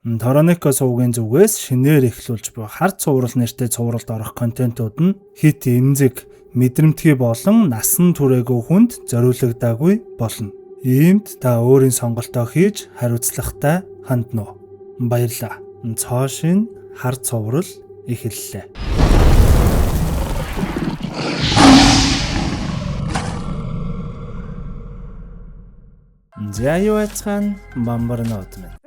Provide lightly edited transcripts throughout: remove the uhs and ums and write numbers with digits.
Торонико сувгийн зүгээс шинээр эхлүүлж буй хар цуврал нэртэй цувралд орох контентууд нь хит эмзэг, мэдрэмтгий болон насан туршаагүй хүнд зориулагдаагүй болно. Иймд та өөрийн сонголтоо хийж хариуцлагатай хандна уу? Баярлалаа. Цоо шин хар цуврал эхэллээ. За юу айцгаан бамбарнууд минь.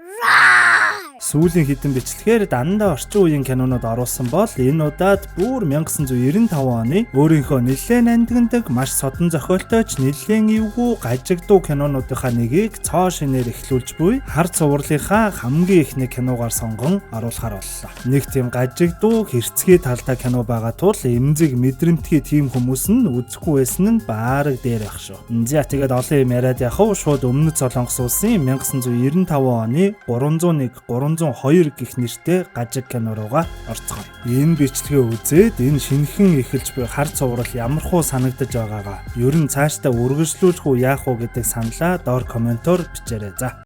Сүүлийн хэдэн бичлэгээр дандаа орчин үеийн кинонууд оруулсан бол энэ удаад бүр 1995 оны өөрийнхөө нэлээд нандиндаг маш содон зохиолтой ч нэлээд эвгүй гажигдуу кинонуудынхаа нэгийг цоо шинээр эхлүүлж буй хар цувралынхаа хамгийн эхний киногаар сонгон оруулахар боллоо. Нэг тийм гажигдуу хэрцгий талтай кино байгаа тул эмзэг мэдрэмтгий тийм хүмүүс нь үзэхгүй байсан нь баараг дээр байх шүү. За тэгээд олон юм яриад явах шууд Өмнөд Солонгос улсын 1995 оны 301 302 гэх нэртэй гажиг кино руугаа орцгоё. Энэ бичлэгээ үзээд энэ шинэхэн эхэлж буй хар цуврал ямархуу санагдаж байгаагаа ер нь цаашдаа үргэлжлүүлэх үү яах уу гэдэг саналаа доор комментоор бичээрэй. За.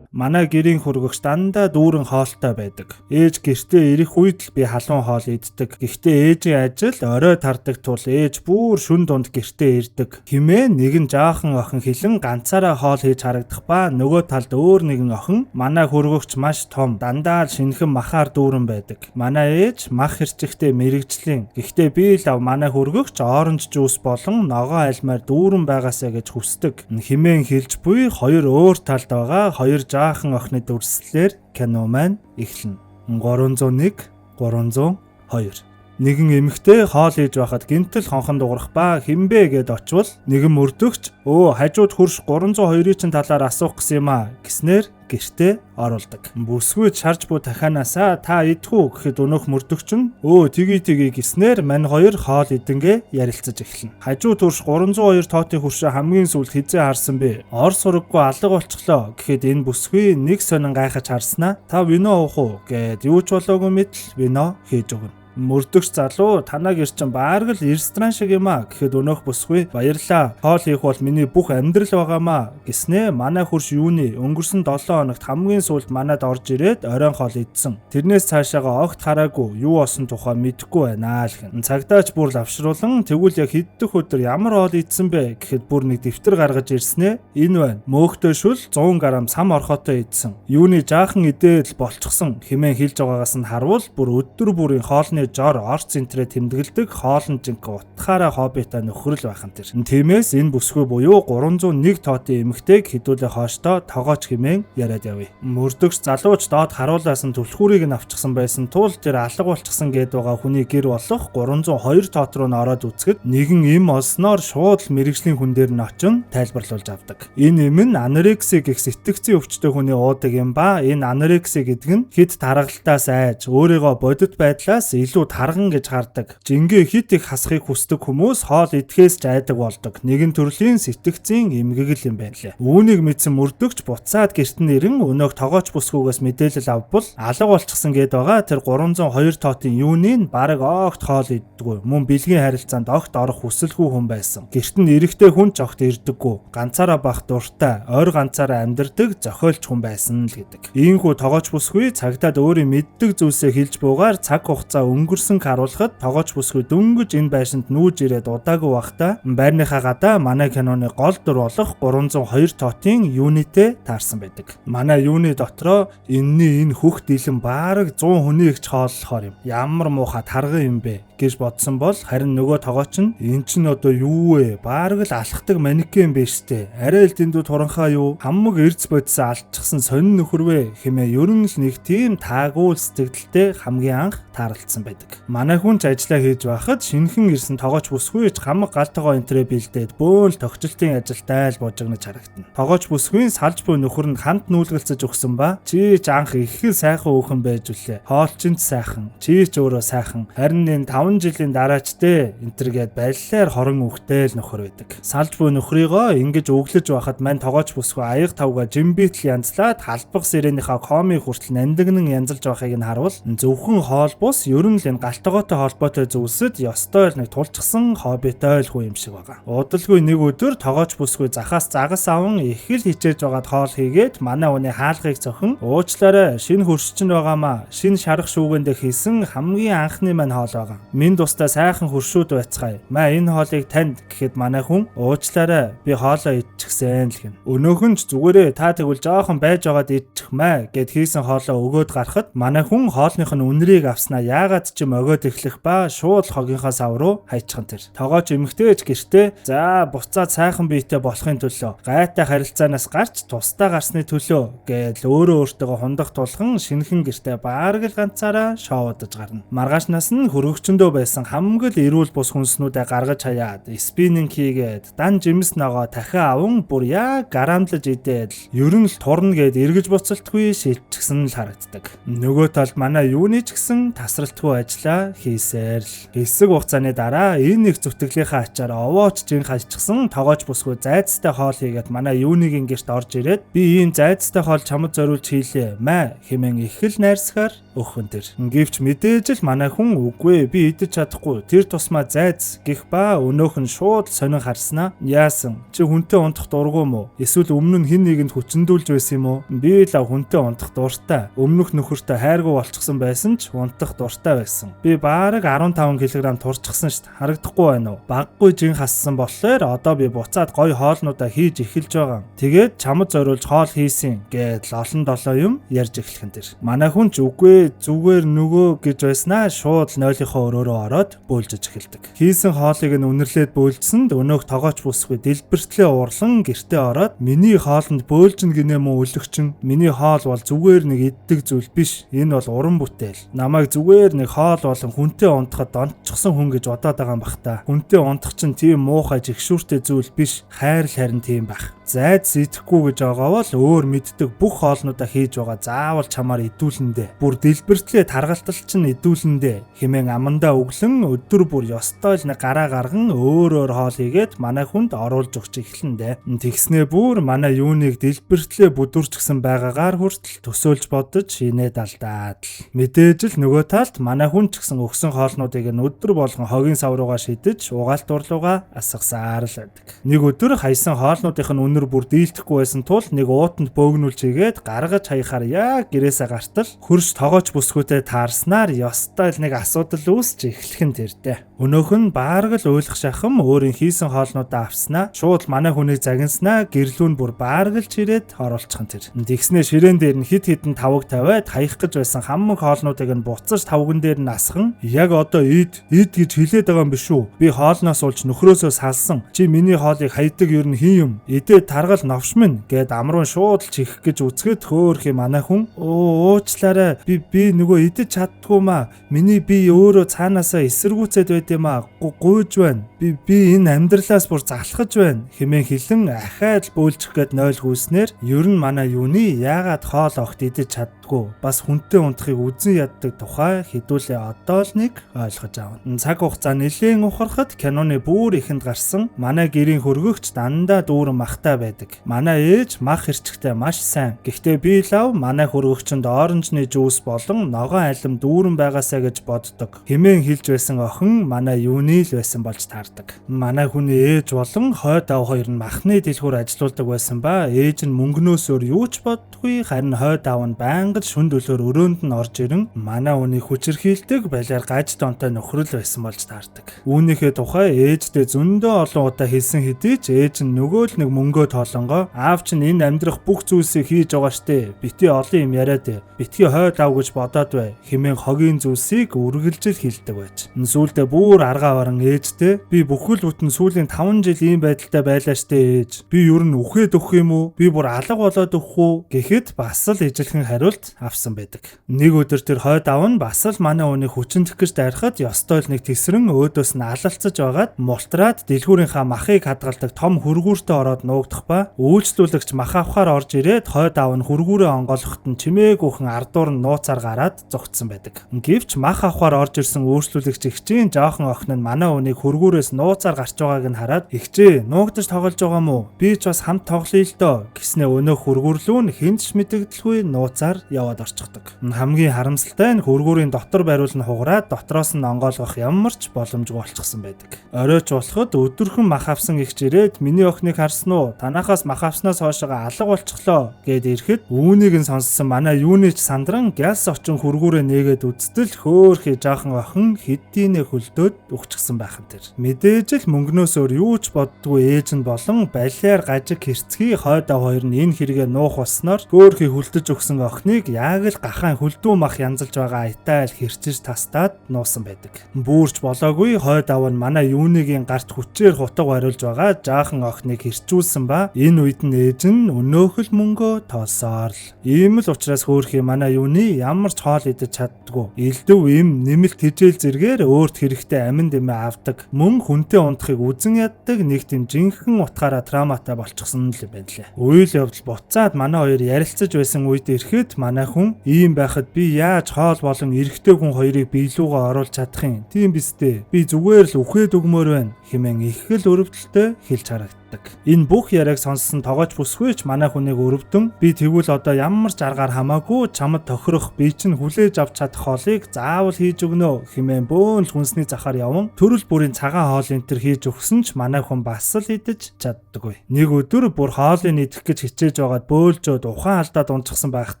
Манай гэрийн хөргөгч дандаа дүүрэн хоолтой байдаг. Ээж гэртээ ирэх үед л би халуун хоол иддэг. Гэхдээ ээжийн ажил орой тардаг тул ээж бүр шүн дунд гэртээ ирдэг. Химээ нэгэн жаахан охин хилэн ганцаараа хоол хийж харагдах ба нөгөө талд өөр нэгэн охин манай хөргөгч маш том дандаа л шинэхэн махаар дүүрэн байдаг. Манай ээж мах хэрчэгтэй мэрэгжлийн. Гэхдээ би л ав манай хөргөгч оранж жуус болон ногоон альмаар дүүрэн байгаасаа гэж хүсдэг. Химээн хэлж буй хоёр өөр талд байгаа хоёр жаахан охины дүрслэлээр кино маань эхэлнэ. 301 302. Нэгэн эмэгтэй хоол хийж байхад гинтэл хонхон дуурах ба хинбэ гэд очвол нэгэн мөрдөгч өө хажууд хөрш 302-ийн чинь талаар асуух гэсэн юм а гэснээр гэртээ оруулдаг. Бүсгүй шарж буй дахианаасаа та идэх үү гэхэд өнөөх мөрдөгч нь өө тгий тгий гэснээр мань хоёр хоол идэнгээ ярилцаж эхэлнэ. Хажуу төрш 302 тоотын хөршөө хамгийн сүүлд хизээ харсан бэ? Ор сураггүй алга болчихлоо гэхэд энэ бүсгүй нэг сонин гайхаж харснаа та вино уух уу гэд юу ч болоогүй мэдл вино хийж өгнө. Мөрдөгч залуу танаа гэр чинь баарг л ресторан шиг юм а гэхэд өнөөх бүсгүй баярлаа. Хоол хийх бол миний бүх амьдрал байгаамаа гэснээ манай хөрш юуны өнгөрсөн 7 хоногт хамгийн сүүлд манад орж ирээд оройн хоол идсэн. Тэрнээс цаашаага огт хараагүй юу болсон тухай мэдэхгүй байна л гэн. Цагдаач бүр лавшруулан тэгвэл яг хэддэх өдөр ямар хоол идсэн бэ гэхэд бүр нэг дэвтэр гаргаж ирснээ энэ байна. Мөөхтэй шүл 100 г сам орхотой идсэн. Юуны жаахан идээд л болчихсон хэмээн хэлж байгаагаас нь харвал бүр өдөр бүрийн хоолны жор орц энтрээ тэмдэглэдэг хоолн жинк утгаараа хоббита нөхрөл байх нь тэр. Тиймээс энэ бүсгүй буюу 301 тоотын эмэгтэйг хэдүүлээ хоошдоо тогооч хэмээн яриад явъя. Мөрдөгч залууч доод харуулаас нь түлхүүрийг нь авчихсан байсан тул тэр алга болчихсон гээд байгаа хүний гэр болох 302 тоот руу н ороод үзэхэд нэгэн эм олсноор шууд л мэрэгжлийн хүн дээр нь очин тайлбарлуулж авдаг. Энэ эм нь анорекси гэх сэтгцийн өвчтөй хүний уудаг юм ба энэ анорекси гэдэг нь хэд таргалтаас айж өөрийгөө бодит байдлаас илүү тарган гэж хардаг. Жингээ хит их хасахыг хүсдэг хүмүүс хоол идэхээс ч айдаг болдог. Нэгэн төрлийн сэтгцийн эмгэг л юм байна лээ. Үүнийг мэдсэн мөрдөгч буцаад гэрт нь ирэн өнөөх тогооч бүсгүйгээс мэдээлэл авбал алга болчихсон гээд байгаа тэр 302 тоотын юуны нь бараг огт хоол иддэггүй. Мөн бэлгийн харилцаанд огт орох хүсэлгүй хүн байсан. Гэрт нь эрэхтэй хүн ч огт ирдэггүй. Ганцаараа бах дуртай, ойр ганцаараа амьдардаг зохиолч хүн байсан л гэдэг. Иймхүү тогооч бүсгүй цагдаад өөрийн мэддэг зүйлсээ хэлж буугаар цаг хугацаа өнгөрсөн харуулхад тогооч бүсгүй дөнгөж энэ байшинд нүүж ирээд удаагүй байхдаа байрныхаа гадаа манай киноны гол дүр болох 302 тоотын юунитэй таарсан байдаг. Манай юуны дотроо энэний энэ хөх дийлэн бараг 100 хүний ихч хооллохоор юм. Ямар муухай тарган юм бэ гэж бодсон бол харин нөгөө тогооч нь эн чинь одоо юу вэ? Бараг л алхдаг манекен биш үү? Арай л дэндүү туранхаа юу? Хамаг эрц бодисоо алдчихсан сонин нөхөр вэ хэмээ ер нь л нэг тийм таагүй сэтгэлдэлтэй хамгийн анх тааралдсан байдаг. Манай хүн ч ажиллаа хийж байхад шинэхэн ирсэн тогооч бүсгүй ч хамаг гал тогоо энтрээ бэлдээд бөөн л тогтчлтын ажилдаа л бужигнаж харагдана. Тогооч бүсгүй салж буй нөхөр нь ханд нүүлгэлцэж өгсөн ба чи ч анх их л сайхан өөхөн байж үлээ. Хоол чинь ч сайхан, чи ч өөрөө сайхан. Харин энэ 5 жилийн дараач те энтер гээд баллаар хорон үхтэй л нөхөр байдаг. Салж буй нөхрийгөө ингэж өглөж байхад мань тогооч бүсгүй аяг тавга жимбитл янзлаад халбах сэрэнийхаа коми хүртэл нандинан янзалж байхыг нь харуул зөвхөн хоол бус ер нь л энэ гал тогоотой холбоотой зүйлсэд ёстой л нэг тулчсан хоббитой л хүн юм шиг байгаа. Удалгүй нэг өдөр тогооч бүсгүй захаас загас аван их л хичээж байгаад хоол хийгээд манай хүний хаалгыг цохин уучлаарай шинэ хөрш чинь байгаамаа шинэ шарах шүүгэндээ хийсэн хамгийн анхны маань хоол байгаа. Минь тусдаа сайхан хөршүүд байцгаая. Маа энэ хоолыг танд гэхэд манай хүн уучлаарай би хоолоо идчихсэн л гэнэ. Өнөөхөн ч зүгээрээ та тэгвэл жоохон байж байгаад идчих маа гэд хийсэн хоолоо өгөөд гарахад манай хүн хоолных нь үнэрийг авснаа яагаад ч юм өгөөд эхлэх ба шууд хогийнхоо сав руу хайчихсан тэр. Тогооч эмэгтэйч гэртээ за буцаад сайхан биетэй болохын төлөө гайтай харилцаанаас гарч тусдаа гарсны төлөө гэдэл өөрөө өөртөөгөө хундах тулхан шинэхэн гэртээ бараг л ганцаараа шоудаж гарна. Маргаашнаас нь хөргөгчөндөө байсан хамаг л эрүүл бус хүнснүүдээ гаргаж хаяад спиннинг хийгээд дан жимс ногоо дахин аван бүр яг гарамдлаж идээд л ер нь л турна гэд эргэж буцалтгүй шилжчихсэн л харагддаг. Нөгөө талд манай юуны ч гэсэн тасралтгүй ажиллаа хийсээр л. Хэсэг хугацааны дараа энэ нэг зүтгэлийнхаа ачаар овооч жин хайчихсан тогооч бүсгүй зайцтай хоол хийгээд манай юуныгийн гэрт орж ирээд би ийм зайцтай хоол чамд зориулж хийлээ маа хэмээн их л найрсгаар өгөх тэр. Гэвч мэдээж л манай хүн үгүй би идэж чадахгүй тэр тусмаа зайц гих ба өнөөх нь шууд сонин харснаа яасан чи хүнтэй унтах дургүй мө эсвэл өмнө нь хэн нэгэнд хүчндүүлж байсан юм уу би л хүнтэй унтах дуртай өмнөх нөхөртэй хайргүй болчихсон байсан ч унтах дуртай байсан би бараг 15 кг турчихсан шт харагдахгүй байна уу баггүй жин хассан болохоор одоо би буцаад гоё хоолнуудаа хийж эхэлж байгаа тэгээд чамд зориулж хоол хийсэн гэдэл олон долоо юм ярьж эхлэх нь тэр. Манай хүн ч үгүй зүгээр нөгөө гэж байснаа шууд нойлынхоо өрөөрөө ороод бөөлжөж эхэлдэг. Хийсэн хоолыг нь үнэрлээд бөөлжсөнд өнөөх тогооч бүсгүй дэлбэртлээ уурлан гэртээ ороод миний хоолнд бөөлжин гинэ мөн өлөгчин миний хоол бол зүгээр нэг иддэг зүйл биш энэ бол уран бүтээл намайг зүгээр нэг хоол болон хүнтэй унтахад донтчихсон хүн гэж бодоод байгаа юм бах та. Хүнтэй унтах чинь тийм муухай жигшүүртэй зүйл биш хайр л харин тийм байх. Зайд идэхгүй гэж байгаа бол өөр мэддэг бүх хоолнуудаа хийж байгаа заавал чамаар идүүлэндээ. Бүр дэлбэртлээ таргалтал чинь идүүлэндээ хэмээн амандаа өглөн өдөр бүр ёстой л нэг гараа гарган өөр өөр хоол хийгээд манай хүнд оруулж өгч эхлэндээ. Тэгснээ бүр манай юуныг дэлбэртлээ бүдүүрчгсэн байгаагаар хүртэл төсөөлж бодож инээд алдаад л. Мэдээж л нөгөө талд манай хүн ч гэсэн өгсөн хоолнуудыг нь өдөр болгон хогийн сав руугаа шидэж угаалт урлуугаа асгасаар л байдаг. Нэг өдөр хайсан хоолнуудынх нь үнэр бүр дийлдэхгүй байсан тул нэг уутанд бөөгнүүлж игээд гаргаж хаяхаар яг гэрээсээ гартал хөрш тогооч бүсгүйтэй таарснаар ёстой л нэг асуудал үүсч эхлэх нь тэрдээ. Өнөөх нь бараг л уйлах шахам өөрийн хийсэн хоолнуудаа авснаа шууд манай хүнийг загнаснаа гэрлүүн бүр бараг л чирээд оруулчих нь тэр. Тэгснээ ширээн дээр нь хид хідэн тавг тавиад хаях гэж байсан хамаг хоолнуудыг нь буцаж тавган дээр нь асхан яг одоо ид ид гэж хэлээд байгаа юм биш үү? Би хоолноос улж нөхрөөсөө салсан. Чи миний хоолыг хайдаг ер нь хин юм? Идээ таргал новш минь гэд амруун шууд л чихэх гэж үзэхэд хөөх юм манай хүн уучлаарай би нөгөө идэж чаддгүй маа. Миний би өөрөө цаанаасаа эсэргүүцээд байд юм аа. Гуйж байна. Би энэ амьдралаас бүр залхаж байна хэмээн хэлэн ахаад л бөөлжих гээд нойлгүйснээр ер нь манай юуны яагаад хоол огт идэж чаддгүй бас хүнтэй унтахыг үзэн яддаг тухай хэдүүлээ одоо л нэг ойлгож авна. Цаг хугацаа нэлээн ухрахад киноны бүр ихэнд гарсан манай гэрийн хөргөгч дандаа дүүрэн махтай байдаг. Манай ээж мах хэрчгтэй маш сайн. Гэхдээ би лав манай хөргөгчөнд оранжны жуус болон ногоон алим дүүрэн байгаасаа гэж боддог. Хэмээн хэлж байсан охин манай юуны л байсан болж таардаг. Манай хүний ээж болон хойд ав хоёр нь махны дэлгүүр ажилуулдаг байсан ба ээж нь мөнгнөөс өөр юу ч боддгүй харин хойд ав нь байнга л шүн дөлөөр өрөөнд нь орж ирэн манай үнийг хүчирхийлдэг балиар гаж донтой нөхрөл байсан болж таардаг. Үүнийхээ тухай ээждээ зөндөө олон удаа хэлсэн хэдий ч ээж нь нөгөө л нэг мөнгөө тоолонгоо аав чинь энэ амьдрах бүх зүйлсийг хийж байгаа штэ. Бити олон юм яриад битгий хойд ав гэж бодоод бай хэмээн хогийн зүйлсийг үргэлжил хэлдэг байж. Сүүлдээ бүр аргаа баран ээждээ би бүхэл бүтэн сүүлийн 5 жил ийм байдалтай байлаа штэ ээж. Би ер нь үхээд өгөх юм уу? Би бүр алга болоод өгөх үү гэхэд бас л ижилхэн хариулт дайраад авсан байдаг. Нэг өдөр тэр хойд аав нь бас л манай үнийг хүчиндэх гэж дайрахад ёстой л нэг тэсрэн өөдөөс нь алалцаж байгаад мултраад дэлгүүрийнхаа махыг хадгалдаг том хөргүүртээ ороод нуугдах ба үйлчлүүлэгч мах авахаар орж ирээд хойд аав нь хөргүүрээ онгойлгоход нь чимээгүйхэн ардуур нь нууцаар гараад зугтсан байдаг. Гэвч мах авахаар орж ирсэн үйлчлүүлэгч эгчийн жоохон охин нь манай үнийг хөргүүрээс нууцаар гарч байгааг нь хараад "Эгчээ, нуугдаж тоглож байгаа мó? Би ч бас хамт тоглоё л доо" гэснээ өнөөх хөргүүрлүү нь хэнд ч мэдэгдэлгүй нууцаар яваад орчихдог. Хамгийн харамсалтай нь хөргүүрийн дотор бариул нь хугараад дотроос нь онгойлгох ямар ч боломжгүй болчихсон байдаг. Оройч болоход өдөрхөн мах авсан эгч ирээд "Миний охиныг харсан уу? Танахаас мах авснаас хойшоо алга болчихлоо" гэд ирэхэд үүнийг нь сонссон манай юуны ч сандран гяс очин хөргүүрээ нээгээд үзтэл хөөхий жаахан охин хэдийнэ хөлдөөд өгчихсөн байх нь тэр. Мэдээж л мөнгнөөс өөр юу ч боддгүй ээж нь болон балиар гажиг хэрцгий хойд ав хоёр нь энэ хэрэгээ нуух болсноор хөөхий хүлдэж өгсөн охиныг яг л гахаан хөлдүү мах янзалж байгаа айтаа л хэрчиж тастаад нуусан байдаг. Бүүрч болоогүй хойд ав нь манай юуныгийн гарт хүчээр хутга бариулж байгаа жаахан охиныг хэрчүүлсэн ба энэ үед нь ээж нь өнөөх л мөнгөө тоолсоор л. Ийм л учраас хөөхий манай юуны ямар ч хоол идэж чаддгүй. Элдв им нэмэлт хижээл зэргээр өөрт хэрэгтэй амин дэмээ авдаг. Мөн хүнтэй унтахыг үзен яддаг нэг тийм жинхэнэ утгаараа травматай болчихсон л юм байна лээ. Үйл явдал буцаад манай хоёр ярилцаж байсан үед ирэхэд манай хүн ийм байхад би яаж хоол болон эрэгтэй хүн хоёрыг биелүүгээ оруулж чадах юм? Тийм биз дээ. Би зүгээр л үхээд өгмөр байна хэмээн их л өрөвдөлтөй хэлж харагддаг. Энэ бүх яриаг сонссон тогооч бүсгүй ч манай хүнийг өрөвдөн би тэгвэл одоо ямар ч аргаар хамаагүй чамд тохирох би чинь хүлээж авч чадах хоолыг заавал хийж өгнө хэмээн бөөн л хүнсний захаар яван төрөл бүрийн цагаан хоол энэ төр хийж өгсөн ч манай хүн бас л идэж чаддаггүй. Нэг өдөр бүр хоолыг идэх гэж хичээж байгаад бөөлжөөд ухаан алдаад унчихсан байхад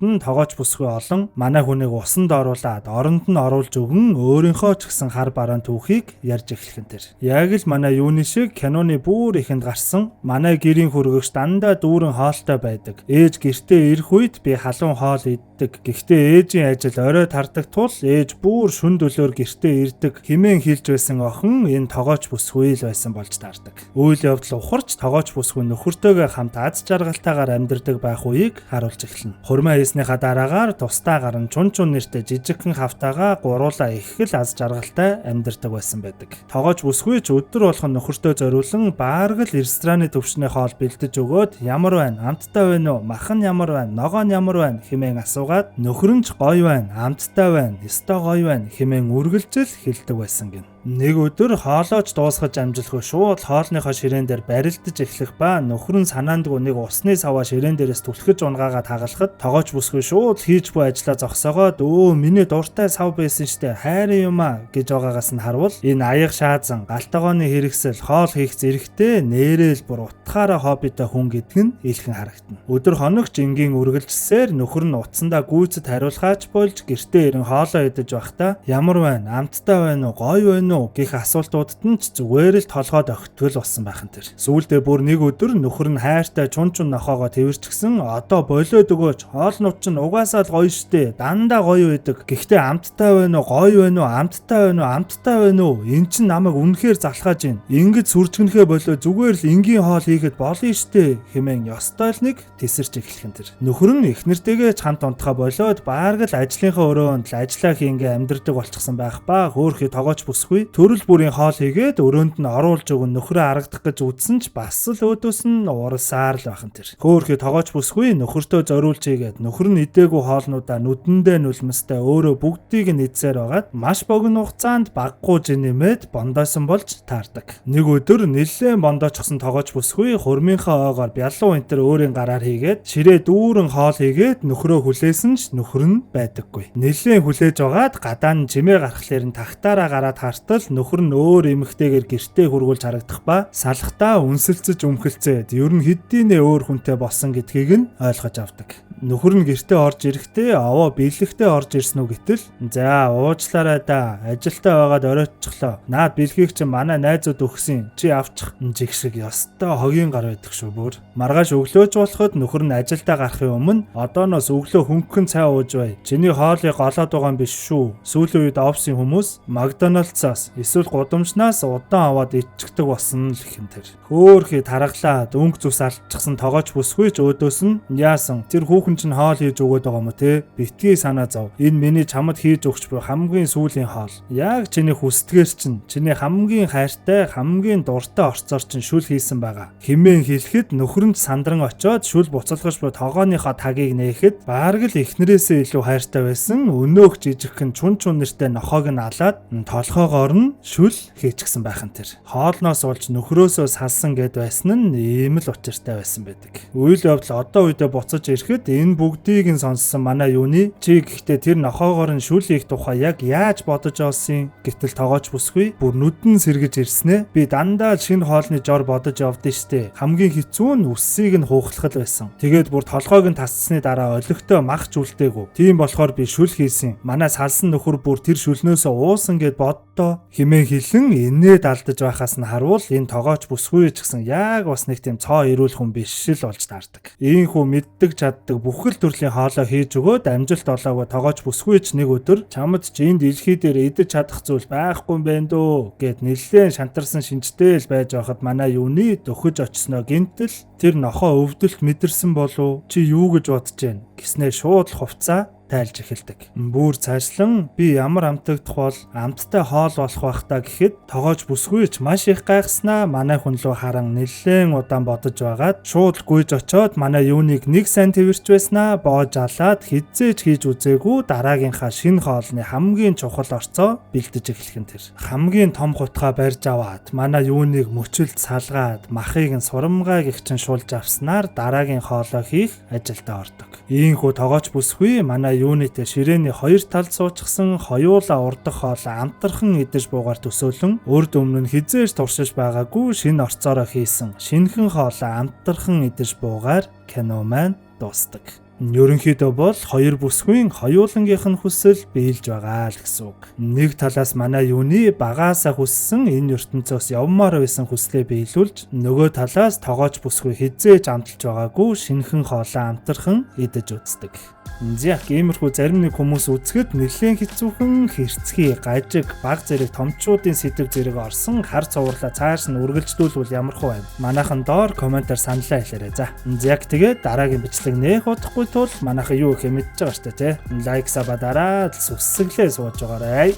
нь тогооч бүсгүй олон манай хүнийг усанд оруулаад оронд нь оруулж өгөн өөрийнхөө ч гэсэн хар бараан түүхийг ярьж эхлэх нь тэр. Яг л манай юуны шиг киноны бүр ихэнд гарсан манай гэрийн хөргөгч дандаа дүүрэн хоолтой байдаг. Ээж гэртээ ирэх үед би халуун хоол иддэг. Гэхдээ ээжийн ажил орой тардаг тул ээж бүр шүн дөлөөр гэртээ ирдэг хэмээн хэлж байсан охин энэ тогооч бүсгүй л байсан болж таардаг. Үйл явдал ухарч тогооч бүсгүй нөхөртөөгөө хамт аз жаргалтайгаар амьдардаг байх үеийг харуулж эхэлнэ. Хурмаа хийснийхаа дараагаар тусдаа гарan чун чун нэртэй жижигхэн хавтайгаа гуруулаа их л аз жаргалтай амьдардаг байсан байдаг. Тогооч бүсгүй ч өдөр болгон нөхөртөө зориулан бараг л рестораны төвшний хоол бэлдэж өгөөд ямар байна, амттай байна уу, мах нь ямар байна, ногоо нь ямар байна хэмээн асуугаад нөхөр нь ч гоё байна, амттай байна, ёстой гоё байна хэмээн үргэлжил хэлдэг байсан гин. Нэг өдөр хоолойч дуусгаж амжилгүй шууд хоолныхоо ширээн дээр барилдаж эхлэх ба нөхөр нь санаандгүй нэг усны саваа ширээн дээрээс түлхэж унгаагаад хагалахад тогооч бүсгүй шууд хийж буй ажлаа зогсоогоод "Өө, миний дуртай сав байсан штэ, хайрын юм а" гэж байгаагаас нь харвал энэ аяга шаазан галтгооны хэрэгсэл хоол хийх зэрэгтэй нэрэл бүр утгаараа хоббитой хүн гэдг нь илхэн харагдана. Өдөр хоногч энгийн үргэлжилсээр нөхөр нь утсандаа гүйцэд хариулахаач болж гэртээ ирэн хоолоо идэж байхдаа ямар байна, амттай байна уу, гоё байна уу гэх асуултуудад нь ч зүгээр л толгойд огтгол болсон байх нь тэр. Сүүлдээ бүр нэг өдөр нөхөр нь хайртай чун чун нохоогоо тэрчгсэн одоо болиод өгөөч, хоолнууд чинь угаасаа л гоё штэ, дандаа гоё байдаг. Гэхдээ амттай байна уу, гоё байна уу, амттай байна уу, амттай байна уу? Эн чинь намайг үнэхээр залхааж байна. Ингэж сүржгэнхээ болоо зүгээр л энгийн хоол хийхэд болно штэ хэмээн ёстой л нэг тесэрч эхлэх нь тэр. Нөхөр нь эхнэртэйгээ ч хамт унтахаа болоод бараг л ажлынхаа өрөөнд л ажиллаа хийнгээ амьдардаг болчихсон байх ба хөөхий тогооч бүсгүй төрөл бүрийн хоол хийгээд өрөөнд нь оруулж өгөн нөхрөө аргадах гэж үзсэн ч бас л өөдөөс нь уралсаар л байх нь тэр. Хөөхий тогооч бүсгүй нөхөртөө зориулж хийгээд нөхөр нь идээгүй хоолнуудаа нүдэндээ нулимстай өөрөө бүгдийг нь идсээр байгаад маш богино хугацаанд баггүй жин нэмээд бондоосон болж таардаг. Нэг өдөр нэлээд бондоочсон тогооч бүсгүй хурмынхаа ойгоор бялуу энтер өөрийн гараар хийгээд ширээ дүүрэн хоол хийгээд нөхрөө хүлээсэн ч нөхөр нь байдаггүй. Нэлээд хүлээж байгаад гадаа нь чимээ гаргахлаар нь тагтаараа гараад хартал нөхөр нь өөр эмэгтэйгээр гэртээ хүргүүлж харагдах ба салхтаа үнсэлцэж өмхөлцөөд ер нь хэдийнэ өөр хүнтэй болсон гэдгийг нь ойлгож авдаг. Нөхөр нь гэртээ орж ирэхдээ овоо бэлэгтээ орж ирсэн үү гэтэл за уучлаарай да, ажилтаа байгаад оройтчихлоо. Наад бэлгийг чинь манай найзууд өгсөн. Чи авчих жиг шиг ёстой хогийн гар байдаг шүү бүр. Маргааш өглөөж болоход нөхөр нь ажилдаа гарахын өмнө одооноос өглөө хөнгөн цай ууж бай. Чиний хоолыг голоод байгаа юм биш шүү. Сүүлийн үед офисын хүмүүс Макдоналдсаас хоолоос эсвэл гудамжнаас удаан аваад идчихдэг болсон л гэх юм тэр. Хөөхий таргалаад өнгө зүс алдчихсан тогооч бүсгүй ч өөдөөс нь яасан тэр хүүхэн чинь хоол хийж өгөөд байгаа юм уу те? Битгий санаа зов. Энэ миний чамд хийж өгч буй хамгийн сүүлийн хоол. Яг чиний хүсдгээр чинь чиний хамгийн хайртай хамгийн дуртай орцоор чинь шүл хийсэн байгаа. Химээн хэлэхэд нөхөр нь сандран очиод шүл буцалгаж буй тогооныхоо тагийг нээхэд бараг л эхнэрээсээ илүү хайртай байсан өнөөх жижигхэн чун чун нэртэй нохоог нь алаад толгоогоор нь шүл хийчихсэн байх нь тэр. Хоолноос болж нөхрөөсөө салсан гэд байсан нь ийм л учиртай байсан байдаг. Үйл явдал одоо үедээ буцаж ирэхэд энэ бүгдийг нь сонссон манай юуны чи гэхдээ тэр нохоогоор нь шүл хийх тухай яг яаж бодож олсон гэтэл тогооч бүсгүй бүр нүдэн сэргэж ирснэ. Би дандаа шинэ хоолны жор бодож явдсан штэ. Хамгийн хэцүү нь үссийг нь хуухлах л байсан. Тэгээд бүр толгойг нь тасцсны дараа олигтой мах ч үлдээгүй. Тийм болохоор би шүл хийсэн. Манай салсан нөхөр бүр тэр шүлнөөсөө уусан гэд боддоо химэн хилэн инээд алдаж байхаас нь харуул энэ тогооч бүсгүй ч гэсэн яг бас нэг тийм цоо ирүүл хүн биш л болж таардаг. Ийхүү мэддэг чаддаг бүхэл төрлийн хоолой хийж өгөөд амжилт олоогүй тогооч бүсгүй ч нэг өдөр чамд ч энэ дэлхий дээр идэж чадах зүйл байхгүй юм байна дөө гэд нэлээд шантарсан шинжтэй л байж байхад манай юуны дөхөж очсноо гинтэл тэр нохоо өвдөлт мэдэрсэн болов чи юу гэж бодож гэн гэснээ шууд л хувцаа тайлж эхэлдэг. Бүр цаашлан би ямар амтагдах бол амттай хоол болох байх та гэхэд тогооч бүсгүй ч маш их гайхснаа манай хүн лөө харан нэлээд удаан бодож байгаад шууд гүйж очоод манай юуныг нэг сайн тэрч байснаа боож алаад хизээч хийж үзээгүй дараагийнхаа шинэ хоолны хамгийн чухал орцоо бэлдэж эхлэх нь тэр. Хамгийн том хутгаа барьж аваад манай юуныг мөчөлд салгаад махыг нь сурамгай гих чин шулж авснаар дараагийн хоолоо хийх ажилдаа ордог. Ийхүү тогооч бүсгүй манай юунытэй ширээний хоёр талд суучихсан хоёулаа урдах хоолоо амтархан идэж буугаар төсөөлөн урд өмнө нь хизээж туршиж байгаагүй шинэ орцоороо хийсэн шинэхэн хоолоо амтархан идэж буугаар кино маань дуустдаг. Ерөнхийдөө бол хоёр бүсгүйн хоёулангийнх нь хүсэл биелж байгаа л гэсэн үг. Нэг талаас манай юуны багаасаа хүссэн энэ ертөнцөөс явмаар байсан хүслээ биелүүлж, нөгөө талаас тогооч бүсгүй хизээж амталж байгаагүй шинэхэн хоолоо амтархан идэж үздэг. За иймэрхүү зарим нэг хүмүүс үзэхэд нэлээд хэцүүхэн хэрцгий, гажиг, баг зэрэг томчуудын сэдэв зэрэг орсон хар цувралаа цааш нь үргэлжлүүлвэл ямар хуу байна. Манайхан доор комментаар саналаа хэлээрэй. За. Яг тэгээд дараагийн бичлэг нээх удахгүй тул манайхан юу гэх мэдж байгаа штэ тий. Лайк саба дараад сүсгэлээ сууж байгаарай.